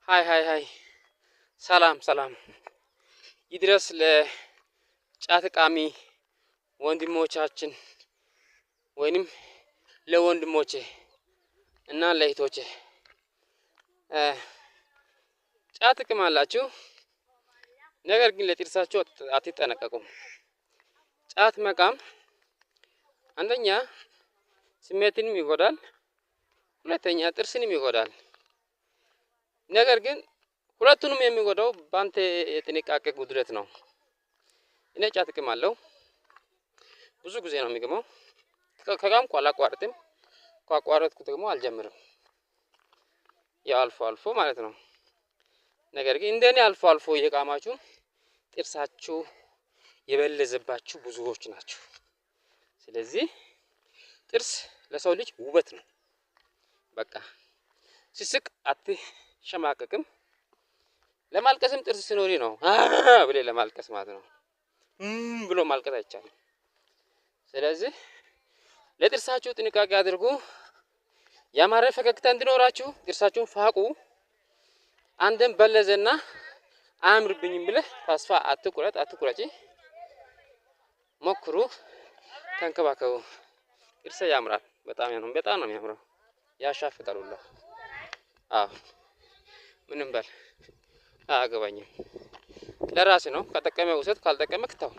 Hi hi hi፣ ሰላም ሰላም ይድረስ ለጫት ቃሚ ወንድሞቻችን ወይንም ለወንድሞቼ እና ለእህቶቼ። ጫት ትቅማላችሁ፣ ነገር ግን ለጥርሳችሁ አትጠነቀቁም። ጫት መቃም አንደኛ ስሜትንም ይጎዳል፣ ሁለተኛ ጥርስንም ይጎዳል። ነገር ግን ሁለቱንም የሚጎዳው በአንተ የጥንቃቄ ጉድለት ነው። እኔ ጫት እቅማለሁ፣ ብዙ ጊዜ ነው የሚቅመው። ከቃምኩ አላቋርጥም፣ ካቋረጥኩ ደግሞ አልጀምርም። ያው አልፎ አልፎ ማለት ነው። ነገር ግን እንደኔ አልፎ አልፎ እየቃማችሁ ጥርሳችሁ የበለዘባችሁ ብዙዎች ናችሁ። ስለዚህ ጥርስ ለሰው ልጅ ውበት ነው። በቃ ሲስቅ አትሸማቀቅም። ለማልቀስም ጥርስ ሲኖሪ ነው ብሌ ለማልቀስ ማለት ነው። ብሎ ማልቀስ አይቻልም። ስለዚህ ለጥርሳችሁ ጥንቃቄ አድርጉ። ያማረ ፈገግታ እንዲኖራችሁ ጥርሳችሁን ፋቁ። አንድም በለዘና አያምርብኝም ብለህ ተስፋ አትቁረጥ፣ አትቁረጪ። ሞክሩ፣ ተንከባከቡ። ጥርሴ ያምራል። በጣም ነው፣ በጣም ነው የሚያምረው። ያሻፍጣል ሁላ። አዎ፣ ምንም በል አያገባኝም። ለራስህ ነው። ከጠቀመ ውሰድ፣ ካልጠቀመ ተው።